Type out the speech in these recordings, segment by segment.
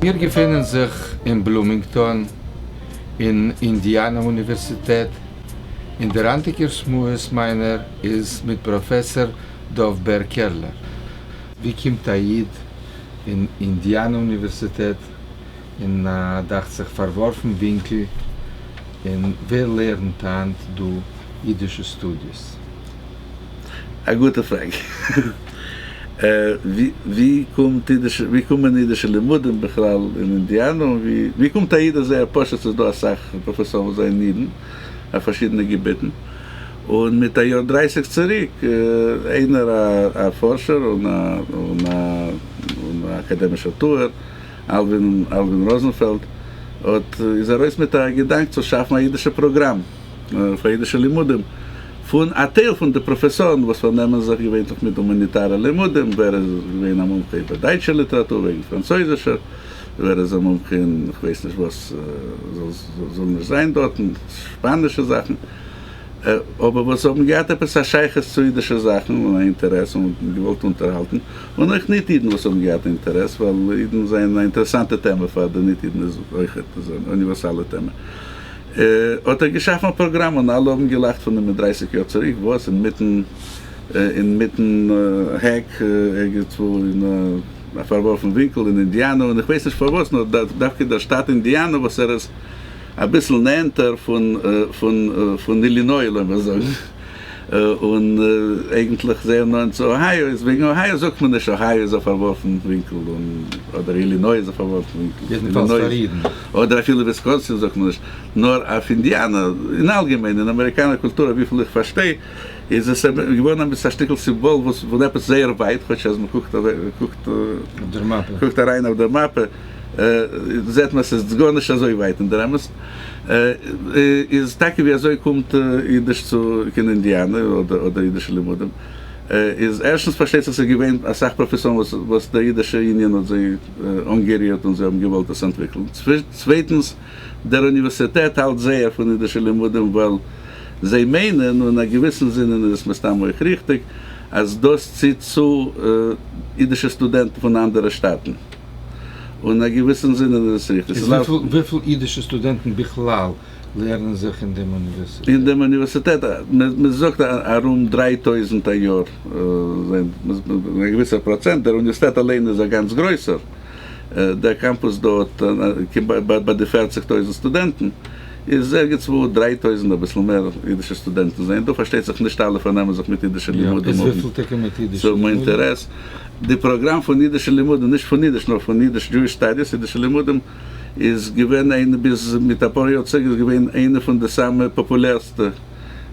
מיר געפינען זיך אין בלומינגטאן אין אינדיאנא אוניווערסיטעט, און דער היינטיגער שמועס מיינער איז מיט פראפעסאר דוב בער קערלער. ווי קומט א איד אין אינדיאנא אוניווערסיטעט אין א דאכט זיך פארווארפן ווינקל, און ווער לערנט היינט דא אידישע studies? א גוטע פראגע. ווי קומט אידישע, ווי קומען אידישע לימודים בכלל אין אינדיאנא, און ווי קומט א איד, איז זייער פשוט, ס'איז דא אסאך פראפעסארן וואס זענען אידן אויף פארשידענע געביטן, און מיט א יאר דרייסיג צוריק, איינער א פארשער און א אקאדעמישער טוער, אלווין ראזענפעלד, האט איז ארויס מיט א געדאנק צו שאפן א אידישע פראגראם פאר אידישע לימודים, פון א טייל פון די פראפעסארן וואס פארנעמען זיך געווענטליך מיט הומאניטארע לימודים, ווער איז געווען א מומחה איבער דייטשע ליטעראטור, וועגן פראנצויזישער, ווער איז א מומחה אין כ'ווייס נישט וואס זאל נישט זיין דארטן, שפאנישע זאכן. אבער וואס האבן געהאט עפעס א שייכות צו אידישע זאכן און א אינטערעס און געוואלט אונטערהאלטן, און אויך ניט אידן וואס האבן געהאט אינטערעס, ווייל אידן זענען א אינטערעסאנטע טעמע פאר די ניט אידן איז אויכעט איז אן אוניווערסאלע טעמע, האט ער געשאפן א פראגראם און אלע האבן געלאכט פון אים מיט דרייסיג יאר צוריק, וואס? אינמיטן אינמיטן העק ערגעצוואו אין א פארווארפן ווינקל אין אינדיאנא, און איך ווייס נישט פארוואס נאר דווקא דער שטאט אינדיאנא וואס ער איז אביסל נענטער פון פון אילינוי לאמיר זאגן, און אייגנטליך זייער נאענט צו אהייאו, איז וועגן אהייאו זאגט מען נישט אהייאו איז א פארווארפן ווינקל און אדער אילינוי איז א פארווארפן ווינקל, יעדנפאלס פאר אידן. אדער אפילו וויסקאנסין זאגט מען נישט, נאר אויף אינדיאנא אין אלגעמיין אין אמעריקאנער קולטור אויף וויפיל איך פארשטיי איז עס געווארן אביסל א שטיקל סימבאל וואס פון עפעס זייער ווייט, כאטש אז מען קוקט קוקט אריין אויף דער מאפע זעט מען אז ס'איז גארנישט אזוי ווייט אין דער אמת איז טאקע ווי אזוי קומט אידיש צו קיין אינדיאנע אדער אידישע לימודים איז ערשטנס פארשטייט זיך ס'איז געווען אסאך פראפעסארן וואס דער אידישע ענין האט זיי אנגערירט און זיי האבן געוואלט עס אנטוויקלן צווייטנס דער אוניווערסיטעט האלט זייער פון אידישע לימודים ווייל זיי מיינען, און אין א געוויסן זינען איז עס מסתם אויך ריכטיג, אז דאס ציט צו אידישע סטודענטן פון אנדערע שטאטן. און אין א געוויסן זינען איז עס ריכטיג. איז וויפיל אידישע סטודענטן בכלל לערנען זיך אין דעם אוניווערסיטעט? אין דעם אוניווערסיטעט, מען זאגט ארום 3000 א יאר, א געוויסער פראצענט, דער אוניווערסיטעט אליין איז א גאנץ גרויסער, דער קאמפוס דא האט ביי די פערציג טויזנט סטודענטן, איז ערגעץ וואו 3000 אביסל מער אידישע סטודענטן זענען דא, פארשטייט זיך נישט אלע פארנעמען זיך מיט אידישע לימודים האבן אינטערעס, די פראגראם פון אידישע לימודים, נישט פון אידיש נאר פון אידיש Jewish Studies, אידישע לימודים, איז געווען איינע ביז מיט אפאר יאר צוריק איז געווען איינע פון די סאמע פאפולערסטע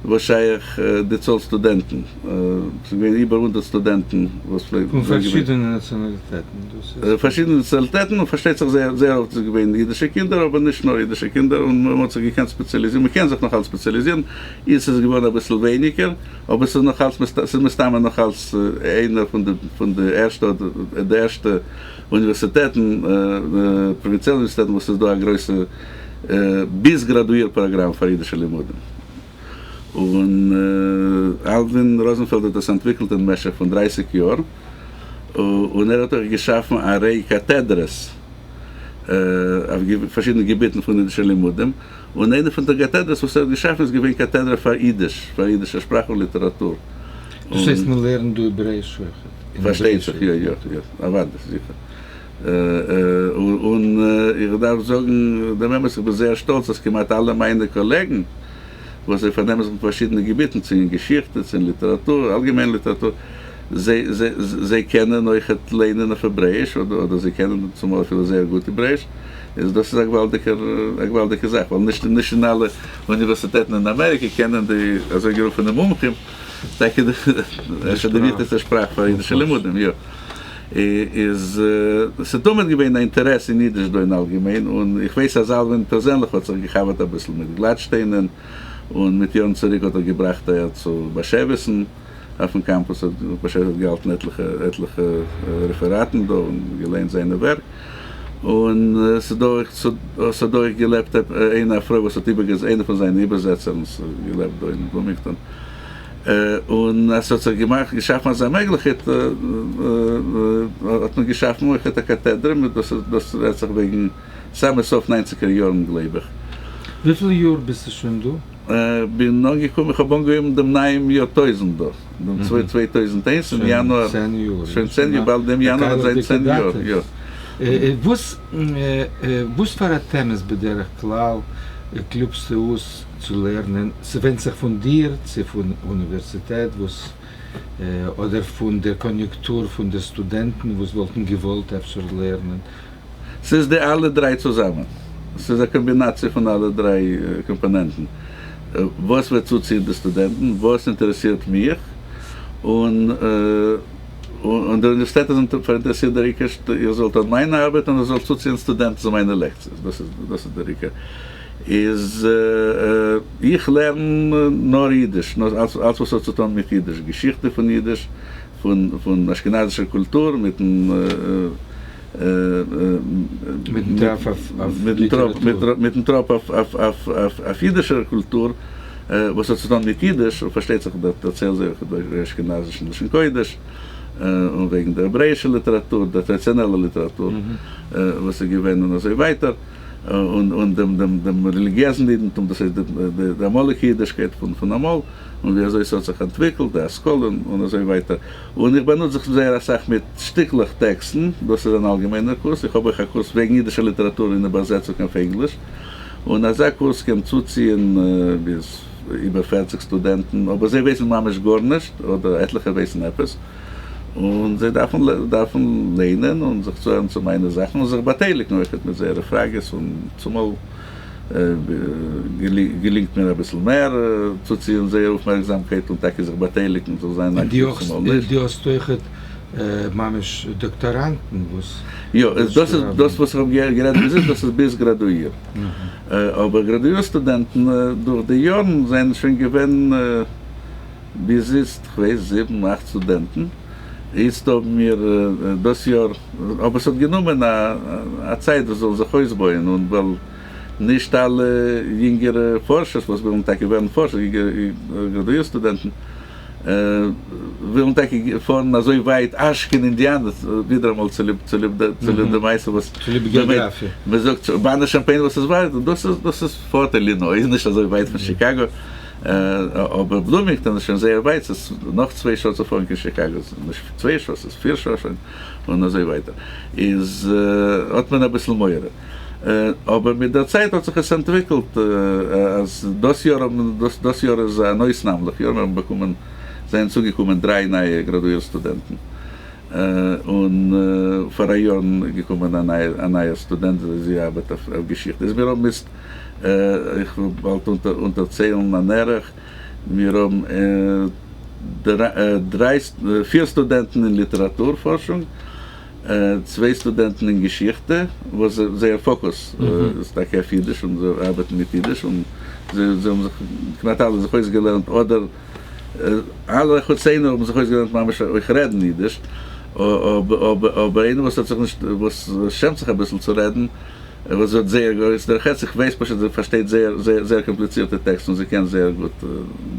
וואס שייך די צאל סטודענטן, ס'איז געווען איבער הונדערט סטודענטן וואס פלעגן. פון פארשידענע נאציאנאליטעטן, דאס איז. פארשידענע נאציאנאליטעטן, און פארשטייט זיך זייער זייער אפט איז געווען אידישע קינדער, אבער נישט נאר אידישע קינדער, און מען האט זיך געקענט ספעציאליזירן, מען קען זיך נאך אלץ ספעציאליזירן, איצט איז געווארן אביסל ווייניגער, אבער ס'איז נאך אלץ, ס'איז מסתמא נאך אלץ איינער פון די פון די ערשטע אדער די ערשטע אוניווערסיטעטן, פראווינציעלע אוניווערסיטעטן וואס ס'איז דא א גרויסע ביז גראדואיר פראגראם פאר אידישע לימודים. און אלווין ראזענפעלד האט עס אנטוויקלט אין משך פון דרייסיג יאר, און ער האט אויך געשאפן א ריי קאטעדרעס אויף פארשידענע געביטן פון אידישע לימודים, און איינע פון די קאטעדרעס וואס ער האט געשאפן איז געווען קאטעדרע פאר אידיש, פאר אידישע שפראך און ליטעראטור. דאס הייסט מען לערנט דא העברעיש אויכעט? פארשטייט זיך, יא יא יא, אוודאי, זיכער. און איך דארף זאגן דעם אמת, איך בין זייער שטאלץ אז כמעט אלע מיינע קאלעגן וואס זיי פארנעמען זיך מיט פארשידענע געביטן, צו אין געשיכטע, צו אין ליטעראטור, אלגעמיין ליטעראטור, זיי זיי קענען אויכעט ליינען אויף העברעיש, אדער זיי קענען צומאל אפילו זייער גוט העברעיש, איז דאס איז א געוואלדיגער א געוואלדיגע זאך, ווייל נישט נישט אין אלע אוניווערסיטעטן אין אמעריקע קענען די אזוי גערופענע מומחים טאקע די אפשר די וויכטיגסטע שפראך פאר אידישע לימודים, יא. איז ס'תמיד געווען א אינטערעס אין אידיש דא אין אלגעמיין, און איך ווייס אז אלווין פערזענליך האט זיך געחבר'ט אביסל מיט גלאטשטיינען, און מיט יארן צוריק האט ער געבראכט אהער צו באשעוויסן. אויפן קאמפוס האט באשעוויס האט געהאלטן עטליכע עטליכע רעפעראטן דא און געלייענט זיינע ווערק, און ס'איז דא אויך ס'האט דא אויך געלעבט איינע א פרוי וואס האט איבערגעז איינע פון זיינע איבערזעצערנס געלעבט דא אין בלומינגטאן, און אז ס'האט זיך געמאכט געשאפן אזא מעגליכקייט האט מען געשאפן אויכעט א קאטעדרע מיט דאס דאס רעדט זיך וועגן סאמע סוף ניינציגער יארן גלייב איך. וויפיל יאר ביסטו שוין דא? בין אנגעקומען, איך האב אנגעהויבן דעם נייעם יאר טויזנט דא, דעם 2001 אין יאנואר, שוין 10 יאר, באלד דעם יאנואר וועט זיין 10 יאר, יא. וואס וואס פאר א טעמעס בדרך כלל קלובסטו אויס צו לערנען? ס'ווענדט זיך פון דיר צו פון אוניווערסיטעט וואס אדער פון דער קאניוקטור פון די סטודענטן וואס וואלטן געוואלט אפשר לערנען? ס'איז די אלע דריי צוזאמען. ס'איז א קאמבינאציע פון אלע דריי קאמפאנענטן. וואס וועט צוציען די סטודענטן, וואס אינטערעסירט מיך, און און די אוניווערסיטעט איז פאראינטערעסירט דער עיקר איך זאל טון מיין ארבעט און איך זאל צוציען סטודענטן צו מיינע לעקציעס. דאס איז דאס איז דער עיקר. איז איך לערן נאר אידיש, נאר אלץ וואס האט צו טון מיט אידיש, געשיכטע פון אידיש, פון פון אשכנזישער קולטור, מיטן מיטן טראפ אויף ליטעראטור. מיטן טראפ אויף אידישער קולטור, וואס האט צו טון מיט אידיש, און פארשטייט זיך דערציילט זי אויך וועגן אשכנזישן לשון קודש, און וועגן דער העברעאישער ליטעראטור, דער טראדיציאנעלער ליטעראטור וואס איז געווען און אזוי ווייטער. און דעם דעם דעם רעליגיעזן אידנטום, דאס הייסט די אמאליגע אידישקייט פון פון אמאל, און ווי אזוי ס'האט זיך אנטוויקלט, די השכלה און אזוי ווייטער. און איך באנוץ זיך זייער אסאך מיט שטיקלעך טעקסטן, דאס איז אן אלגעמיינער קורס, איך האב אויך א קורס וועגן אידישע ליטעראטור אין איבערזעצונג אויף ענגליש, און אזא קורס קען צוציען ביז איבער 40 סטודענטן, אבער זיי ווייסן ממש גארנישט, אדער עטליכע ווייסן עפעס. און זיי דארפן דארפן ליינען און זיך צוהערן צו מיינע זאכן און זיך באטייליגן אויכעט מיט זייערע פראגעס און צומאל געלינגט מיר אביסל מער צוציען זייער אויפמערקזאמקייט און טאקע זיך באטייליגן זאל זיין אקטיוו צומאל נישט. דו האסט אויכעט ממש דאקטאראנטן וואס. יא, דאס איז דאס וואס איך האב גערעדט ביז איצט, דאס איז ביז גראדואיר. אבער גראדואיר סטודענטן דורך די יארן זענען שוין געווען. ביז איצט, כ'ווייס, זיבן אכט סטודענטן. איצט האבן מיר דאס יאר, אבער ס'האט גענומען א צייט דאס זאל זיך אויסבויען, און ווייל נישט אלע יונגערע פארשערס וואס ווילן טאקע ווערן פארשער, גראדואיר סטודענטן, ווילן טאקע פארן אזוי ווייט אזש קיין אינדיאנע, ווידעראמאל צוליב די מעשה וואס צוליב געאגראפיע. מ'זאגט אורבאנא-שאמפעין וואס איז ווייט, דאס איז פארט אילינוי איז נישט אזוי ווייט פון שיקאגא. אבער בלומינגטאן איז שוין זייער ווייט, ס'איז נאך 2 שעה צו פארן קיין שיקאגא, ס'איז נישט 2 שעה, ס'איז 4 שעה שוין, און אזוי ווייטער, איז האט מען אביסל מורא. אבער מיט דער צייט האט זיך עס אנטוויקלט אז דאס יאר האבן, דאס יאר איז אן אויסנאמליך יאר, מיר האבן באקומען, זענען צוגעקומען דריי נייע גראדואיר סטודענטן, און פאראיארן איז געקומען א נייער סטודענט, זי ארבעט אויף געשיכטע, איז מיר האבן איצט איך וויל באלד אונטערציילן אן ערך, מיר האבן דריי, פיר סטודענטן אין ליטעראטור פארשונג, צוויי סטודענטן אין געשיכטע, וואס זייער פאקוס איז טאקע אויף אידיש און זיי ארבעטן מיט אידיש, און זיי האבן זיך כמעט אלע זיך אויסגעלערנט, אדער אלע חוץ איינער האבן זיך אויסגעלערנט ממש אויך רעדן אידיש, אבער איינער וואס האט זיך נישט, וואס שעמט זיך אביסל צו רעדן, וואס האט זייער גרויס דרך ארץ, איך ווייס פשוט זי פארשטייט זייער זייער קאמפליצירטע טעקסט און זי קען זייער גוט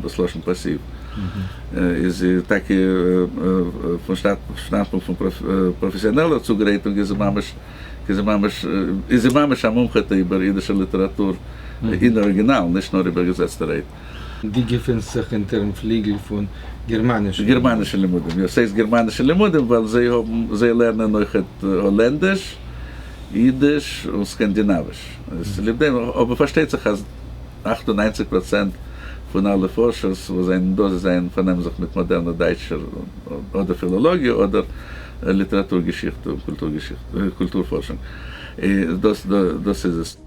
דאס לשון פאסיוו, איז זי טאקע פון שטאנדפונקט פון פראפעסיאנעלער צוגרייטונג איז זי ממש איז זי ממש איז זי ממש א מומחה'טע איבער אידישע ליטעראטור אין אריגינאל, נישט נאר איבערגעזעצטע רייד. די געפינסט זיך אונטערן פליגל פון גערמאנישע לימודים. גערמאנישע לימודים, יא, ס'הייסט גערמאנישע לימודים ווייל זיי האבן, זיי לערנען אויכעט האלענדיש, אידיש און סקאנדינאוויש. צוליב דעם, אבער פארשטייט זיך אז 98% פון אלע פארשערס וואס זענען דא, זיי זענען פארנעמען זיך מיט מאדערנע דייטשער אדער פילאלאגיע אדער ליטעראטור געשיכטע און קולטור געשיכטע, קולטור פארשונג. דאס דאס איז עס.